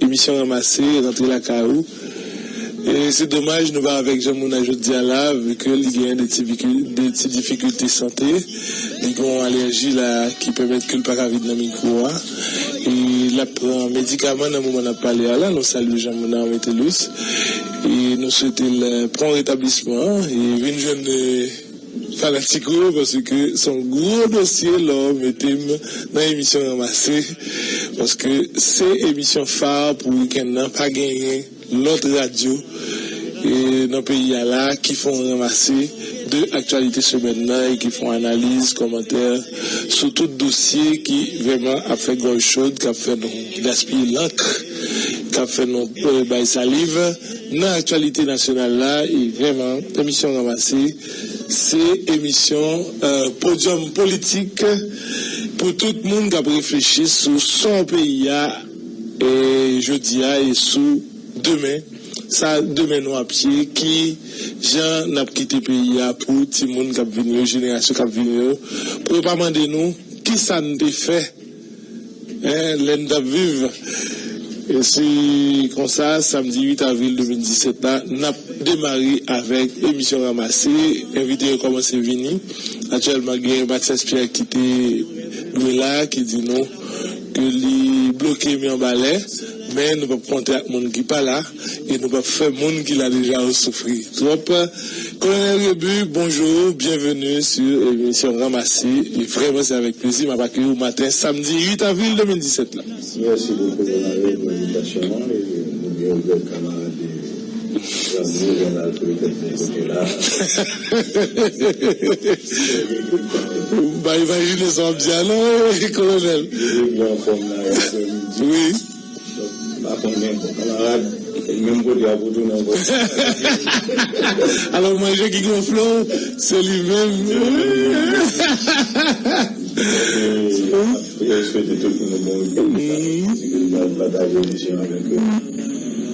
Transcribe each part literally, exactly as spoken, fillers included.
Emisyon Ranmase, rantre lakay ou. E se domaj nou pa avèk Jean Mona jodi a la, vi ke li gen de ti, de ti difikilte sante. Li gen yon alèji la ki pèmèt ke l pa ka vin nan mikwo a. E l ap pran medikaman nan moman n ap pale a la. Nou salye Jean Mona Metelus. E nou swete l pwon retablisman. E vin jwenn, e, fanatik ou yo, paske se yon gwo dosye lè w mete m nan emisyon Ranmase, paske se emisyon fa pou wikenn nan, pa genyen lòt radyo, e, nan peyi a la ki fè yon ranmase de aktyalite semèn nan e ki fè yon analiz, kòmantè sou tout dosye ki vrèman ap fè gòj chòd, k ap fè nou gaspiye lank, k ap fè nou, e, bay saliv nan aktyalite nasyonal la. E vrèman, emisyon Ranmase, se emisyon, e, podyòm politik pou tout moun k ap reflechi sou sa peyi a, e, jodi a e sou demen. Sa demen nou ap ye, ki jan n ap kite peyi a pou timoun k ap vini yo, jenerasyon k ap vini yo, pou yo pa mande nou kisa n te fè, en, lè n t ap viv. E se konsa, samdi uit avril de mil disèt la, n ap demare avèk emisyon Ranmase. Envite yo kòmanse vini. Aktyèlman, gen Mathias Pierre ki te dwe la, ki di nou ke li bloke Mibalè, men nou p ap konte ak moun ki pa la, e nou p ap fè moun ki la deja yo soufri twòp. Kolonèl Rebu, bonjou, byenveni sou emisyon Ranmase. E vrèman, se avèk plezi m ap akeyi w maten samdi uit avril de mil disèt la. Mèsi bokou, Kolonèl, pou envitasyon an. E nou byen ouvè, kanmarad, e zanmi, Ronald, petèt bò kote la. M pa imajine sa w ap di a non, Kolonèl. Wi, m anfòm la, aprèmidi. Wi. Donk, m pa konnen, bon, kanmarad, menm kote a pou tounen ankò. Alò, manje ki gonfle w, se li menm. E, e swete tout moun yon bon wikenn. Di ke nou pral pataje emisyon avèk yo.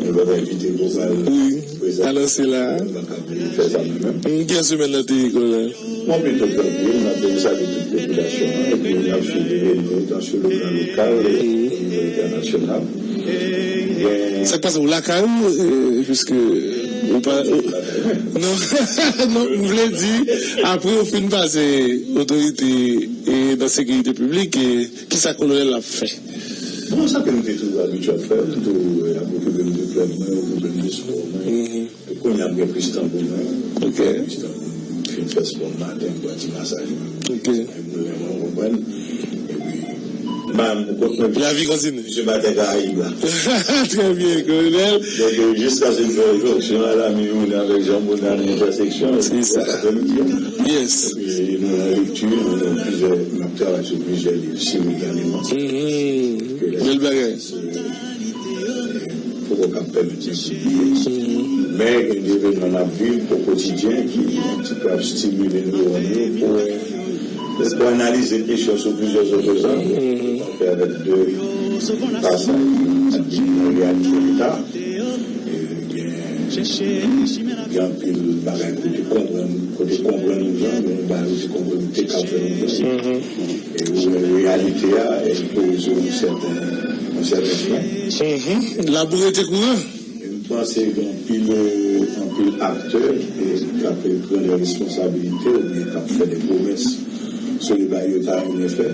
Nou pral envite Gopal. Wi. Prezan. Alò, se la. Nou pa ka fè sa nou menm. Ki jan semèn nan te ye, Kolonèl? Bon, plito trankil, n ap salye tout popilasyon an, epi n ap swiv evènman yo, tan sou le plan lokal e o nivo entènasyonal. Gen... Sa k pase w lakay ou, e, piske ou pa, ou, non, non, m vle di, apre w fin pase otorite, e, nan sekirite piblik, e, kisa Kolonèl ap fè? Bon, sa ke m te toujou abitye ap fè, m toujou, e, ap okipe m de klèb mwen, okipe m de spò mwen. Kounye a m gen plis tan pou mwen. Ok. Plis tan pou mwen. M fin fè spò m maten, m pran ti masaj mwen. Ok. M moulen mwen, w konprann. Epi, m pa menm pou kont mwen. Lavi kontinye. Misye batay Karayib la. Trè byen, Kolonèl. Donk, e, jiskaske m fè jonksyon a Lami Youn avèk Jean Mona nan entèseksyon, se sa. Yes. Epi, nou nan lekti, nou nan plizyè, n ap travay sou plizyè liv similtèneman. Bèl bagay. Poko k ap pèmèt yo pibliye. Men gen de evènman n ap viv o kotidyen ki yon ti pè ap estimile newòn yo pou, pou analize kesyon sou plizyè zòt zang. Fè avèk de pasaj nan reyalite Leta. E gen, gen anpil bagay kote konprann, kote konprann yon jan, men yon bagay kote konprann te ka fè yon jan. E ou wè reyalite a, e li poze yon sèten, yon sèten fren. Labou rete kouran. E m panse gen anpil, anpil aktè, e, k ap pran de responsabilite oubyen k ap fè de pwomès sou de bagay yo ta renmen fè.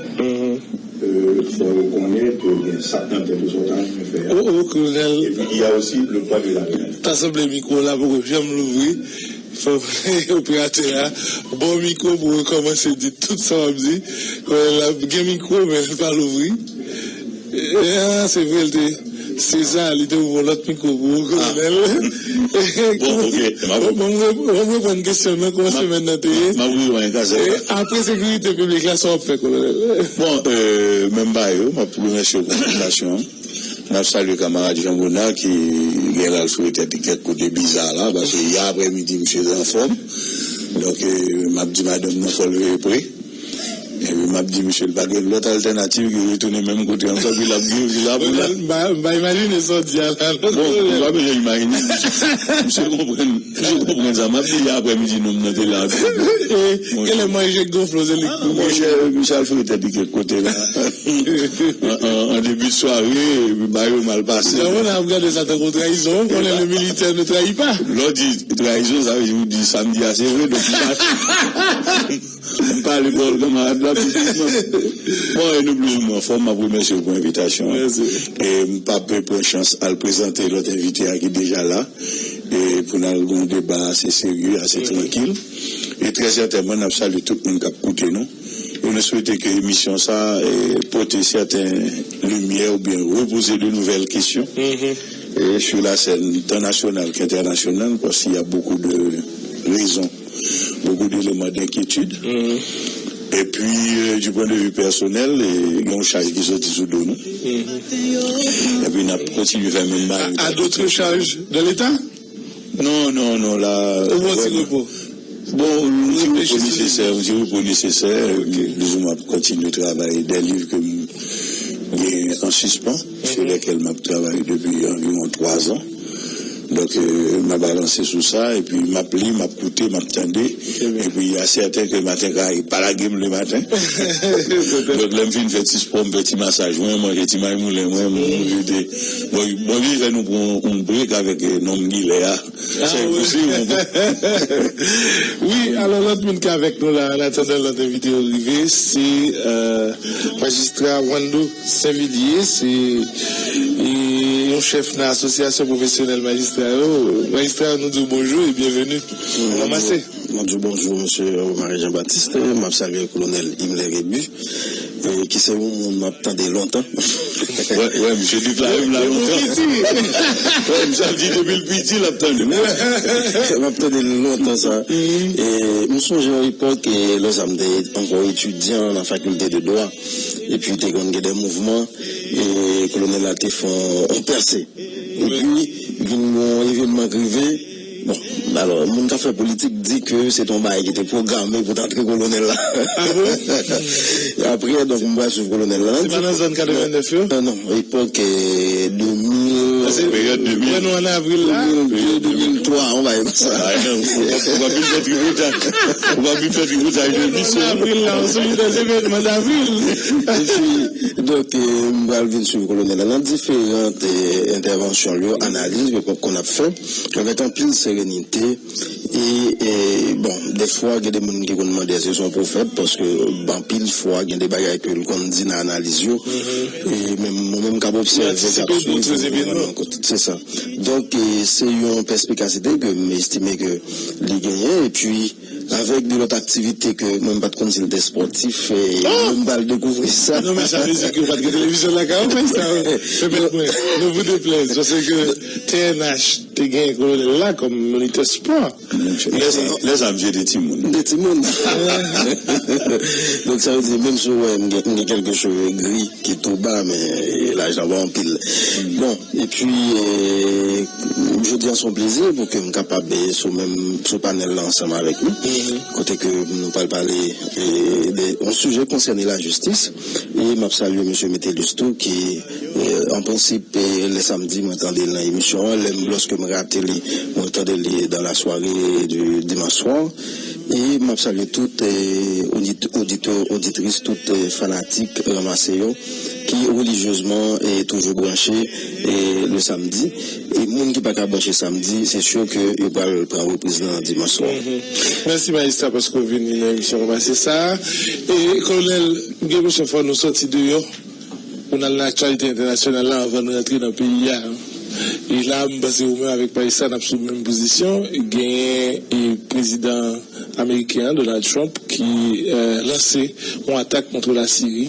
E, fò yo konnen ke gen sa k nan tèt ou, sa w ta renmen fè a. Oh, oh, Kolonèl. Et puis, il y a aussi le poids de la jeunesse. Ta sanble mikwo la poko janm louvri. Fò operatè a ba w mikwo pou w kòmanse di tout sa w ap di. Kolonèl la gen mikwo, men l pa louvri. E, a, se vre, l te, se sa, li te ouvri yon lòt mikwo pou ou, Kolonèl. Bon, ok, m ap... Ban m re-, ban m reprann kesyon nan, kòman semèn nan te ye? M ap rive nan kazèk la. E, apre sekirite piblik la, sa w ap fè, Kolonèl? Bon, e, menm bagay yo, m ap remèsye w pou envitasyon an. N ap salye kanmarad Jean Mona ki gen la l sou retèt li kèk kote biza la, paske yè aprèmidi misye te anfòm. Donk, e, m ap di madanm nan fò l veye pre. Epi m ap di misye l pa gen lòt altènativ ke retounen menm kote an, tanpri l ap gen vila pou l. M pa, m pa imajine sa w di a la. Bon, ou pa bezwen imajine. Misye konprann, misye konprann sa m ap di. Yè aprèmidi, nonm nan te la. E, e lè manje gonfle, se li k pou monchè, misye al foure tèt li kèk kote la. An, an, an debi de sware, epi bagay yo mal pase. Lè moun ap gade sa tankou trayizon, ou konnen le militaire ne trahit pas. Lè w di trayizon, sa vle di ou di sa m di a se vre, donk m pa, m pale pawòl kanmarad la, pi dousman. Bon, e nou plizoumwen anfòm, m ap remèsye w pou envitasyon an. Mèsi. E m p ap pran chans al prezante lòt envite a ki deja la, e pou n al gen yon deba ase serye, ase trankil. E trè sètènman, n ap salye tout moun k ap koute nou. E nou swete ke emisyon sa a, e, pote sèten limyè oubyen repoze de nouvelles questions, e, sur la scène, tant nationale qu'internationale, parce qu'il y a beaucoup de raisons, beaucoup d'éléments d'inquiétude. Et puis, euh, du point de vue personnel, e, gen yon chaj ki soti sou do nou. Epi n ap kontinye fè menm bagay. À d'autres charges de l'État? Non, non, non, la. Ou pran ti repo? Bon, yon ti repo nesesè, yon ti repo nesesè. Plizoumwen ap kontinye travay de liv ke m gen an sispan, sur lesquels m ap travay depi anviwon twa zan. Donk, euh, m ap avanse sou sa, epi m ap li, m ap koute, m ap tande. Epi, a sèten ke maten ka pa lage m le maten. Donk, lè m fin fè ti spò, m fè ti masaj mwen, manje ti maymoulen mwen, m rete. Bon, bon, vin fè nou pran yon break avèk, euh, nonm Gilè a. Se posib, mon bon. Wi, alò, lòt moun ki avèk nou la, an atandan lòt envite yo rive, se, euh, majistra Wando Senvilye, se, e, yon chèf nan Asosyasyon Pwofesyonèl Majistra yo. Majistra, nou di w bonjou e byenveni nan Ranmase. Mwen di w bonjou, mesye Romary Jean Baptiste. M ap salye kolonèl Himmler Rébu, e, ki se yon moun m ap tande lontan. Wè, wè, misye deklare m la lontan. Wè, misye ap di depi l piti, l ap tande m. M ap tande l lontan, sa. E, m sonje yon epòk, e, lè sa m te ankò etidyan nan fakilte de dwa. Epi, te konn gen de mouvman, e, kolonèl la te fè yon pèse. Epi, vin gen yon evènman k rive. Bon, alò, moun k ap fè politik di ke se te yon bagay ki te pwograme pou t antre kolonèl la. Ah bon? Apre, donk, m pral swiv kolonèl la. Se pa nan zòn katrevennèf yo? Non, non, epòk, eh, de mil. Ah, se peryòd de mil. Wè nou an avril la. De mil de, de mil twa, yon bagay konsa. Ah, non, ou pa, ou pa vin fè tripotaj. Ou pa vin fè tripotaj de misyon. An avril la, on se de evènman d'avril. Epi, donk, eh, m pral vin swiv kolonèl la nan diferan, eh, entèvansyon l yo, analiz yo, ke n ap fè. Avèk anpil serenite. E, e, bon, defwa, gen de moun ki konn mande èske se yon pwofèt, paske, bon, anpil fwa, gen de bagay ke l konn di nan analiz yo. E menm, mwen menm k ap obsève, k ap swiv, se sa. Donk, e, se yon pèspikasite ke m estime ke li genyen. Epi, avèk de lòt aktivite ke mwen m pa t konn si l te espòtif, e, mwen m pral dekouvri sa. Non, men sa vle di ke w pa t gen televizyon lakay ou, men sa, pèmèt mwen, nou pou deplèz, paske T N H te gen kolonèl la kòm monitè espò. Lè sa, lè sa, misye te timoun. M te timoun. Donk, sa vle di, menm si w wè m gen, m gen kèlke cheve gri ki tou ba, men laj la pa anpil. Bon, epi, eh, jodi a, se yon plezi pou ke m kapab, eh, sou menm, sou panèl la ansanm avèk nou. Kote ke nou pral pale, eh, de yon sijè k konsène lajistis. E m ap salye mesye Metellus tou, ki, eh, an prensip, eh, lè samdi, mwen tande l nan emisyon an. Lè m, lòske m rate li, mwen tande li dans la soirée du dimanche soir. E m ap salye tout, eh, odit-, oditè, oditris, tout, eh, fanatik Ranmase yo, ki relijyezman, eh, toujou branche, eh, le samdi. E moun ki pa ka branche samdi, se si ke yo pral pran repriz lan dimanch swa. Mèsi, majistra, paske w vini nan emisyon Ranmase sa a. E, kolonèl, gen bezwen fò nou sòti deyò pou n al nan aktyalite entènasyonal la anvan nou rantre nan peyi a. E la, m panse ou menm avèk Paris la, n ap sou menm pozisyon. Genyen, e, prezidan ameriken an, Donald Trump, ki, eh, lanse yon atak kont Lasiri.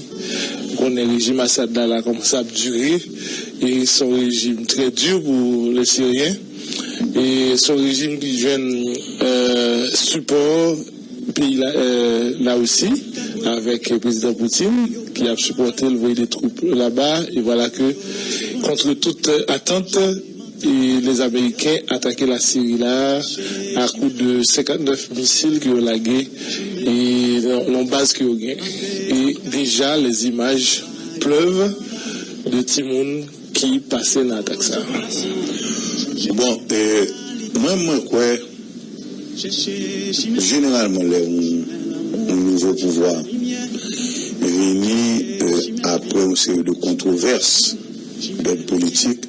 Ou konnen rejim Assad la, la kòmanse ap dire. E se yon rejim trè di pou lè siryen. E se yon rejim ki jwenn, eh, sipò peyi la, eh, Larisi, avèk prezidan Putin, ki ap sipòte l, voye de twoup laba, e vwala ke, kont tout atant, e lèzameriken atake Lasiri la a kou de senkantnèf misil ke yo lage, e nan, nan baz ke yo gen. E deja, les images pleuvent de timoun ki pase nan atak sa. Bon, eh, mwen, mwen kwè, jeneralman, lè yon, yon nouvo pouvwa vini, eh, apre yon seri de kontwovès, dòd politik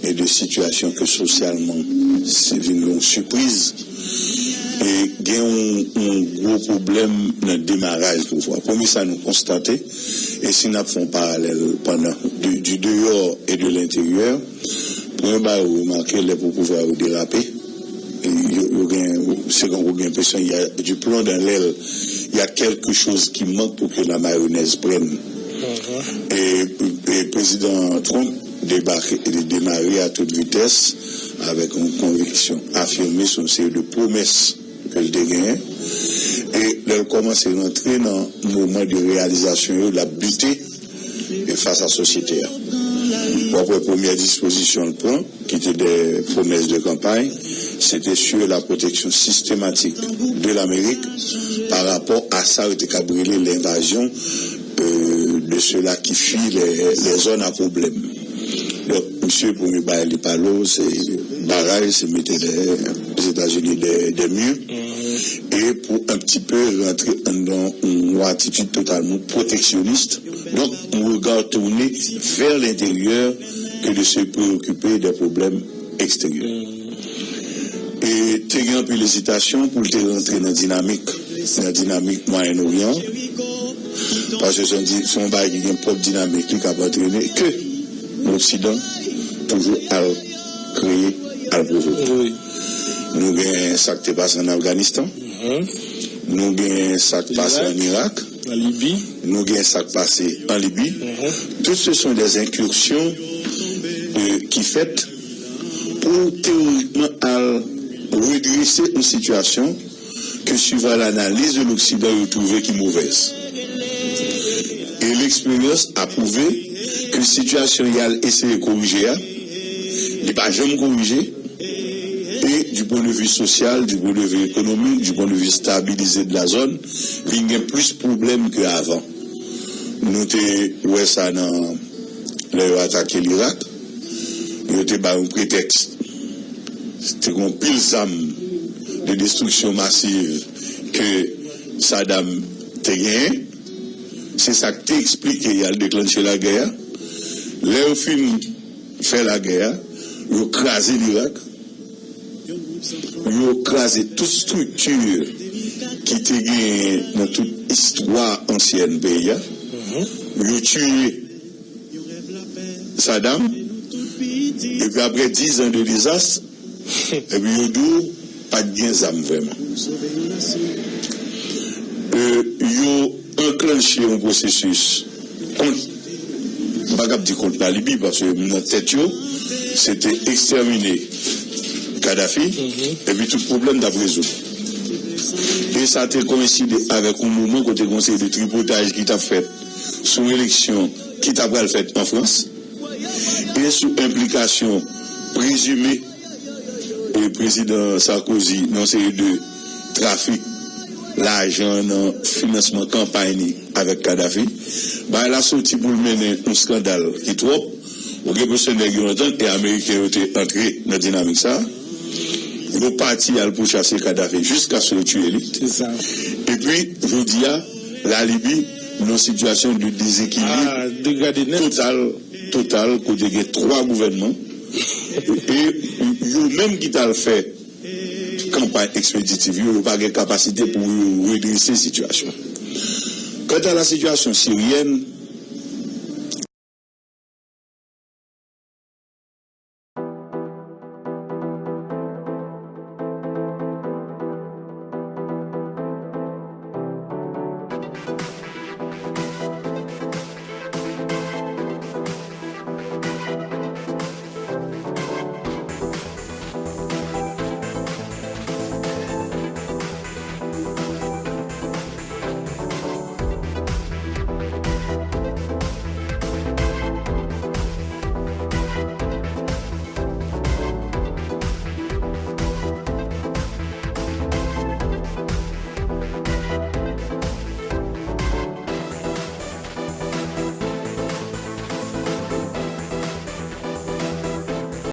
e de sitiyasyon ke sosyalman se vin yon sipriz. E gen yon, yon gwo pwoblèm nan demaraj pouvwa. Premye sa nou konstate, e si n ap fè yon paralèl pandan du, du dehors et de l'intérieur, premye bagay ou remake lè pou pouvwa yo derape, e yo, yo gen, se kon ou gen enpresyon y a du plomb dans l'aile, y a quelque chose qui manque pour que la mayonnaise prenne. E, e prezidan Trump debake, li demare a tout vitès avèk yon konviksyon afime sou yon seri de pwomès ke l te genyen. E lè l kòmanse rantre nan moman de reyalizasyon yo, l ap bite e fas a sosyete a. W ap wè premyè dispozisyon l pran, ki te de pwomès de kanpay, se te sur la protection systématique de l'Amérique par rapport à sa yo te kab rele l'invasion, euh, de ceux-là qui fuient les, les zones à problème. Donk, misye, premye bagay li pale w, se baraj, se mete dèyè, Lèzetazini dèyè, dèyè mi, e pou un petit peu rantre anndan yon atitid totalman pwoteksyonis. Donk, yon rega tounen vè lenteryè ke de se preokipe dè pwoblèm eksteryè. E te gen anpil ezitasyon pou l te rantre nan dinamik, nan dinamik Mwayen Oryan, paske se yon di-, se yon bagay ki gen pwòp dinamik li k ap antrene ke Loksidan toujou al kreye, al pwovoke. Wi. Nou gen sa k te pase ann Afganistan, nou gen sa k pase ann Irak, Irak, an Libi. Nou gen sa k pase an Libi. Tout ce sont des incursions, euh, ki fèt pou teorikman al redrese yon sitiyasyon ke, suivant l'analyse de l'Occident, yo twouve ki movèz. E leksperyans a pwouve ke sitiyasyon y al eseye korije a, li pa janm korije. E du point de vue social, du point de vue économique, du point de vue stabilisé de la zone, vin gen plis pwoblèm ke avan. Nou te wè sa nan lè yo atake Lirak, yo te bay yon pretèks. Te gen yon pil zam de destriksyon masiv ke Saddam te genyen. Se sa k te eksplike y al deklanche lagè a. Lè yo fin fè lagè a, yo kraze Lirak. Yo kraze tout estrikti ki te genyen nan tout istwa ansyèn peyi a. Yo tiye Saddam, epi apre diz an de dezas, epi yo di w pa t gen zam vrèman. E, yo anklanche yon pwosesis kont, m pa kab di kont la Libi, paske nan tèt yo, se te ekstèmine Kadhafi, epi tout pwoblèm t ap rezoud. E sa te koyenside avèk yon moman kote gen yon seri de tripotaj ki t ap fèt sou eleksyon ki ta pral fèt an Frans e sou enplikasyon prezime e prezidan Sarkozy nan yon seri de trafik lajan nan finansman kanpay li avèk Kadhafi. Bagay la soti pou l mennen yon eskandal ki twòp. Ou gen pou se nèg yo antann e Ameriken yo te antre nan dinamik sa. Yo pati al pouchase Kadhafi jiskaske yo tiye li. Se sa. Epi, jodi a, la Libi nan sitiyasyon de dezekilib total, total, kote gen twa gouvènman. E yo menm ki t al fè kanpay ekspeditif yo, yo pa gen kapasite pou yo redrese sitiyasyon. Kanta la sitiyasyon siryèn,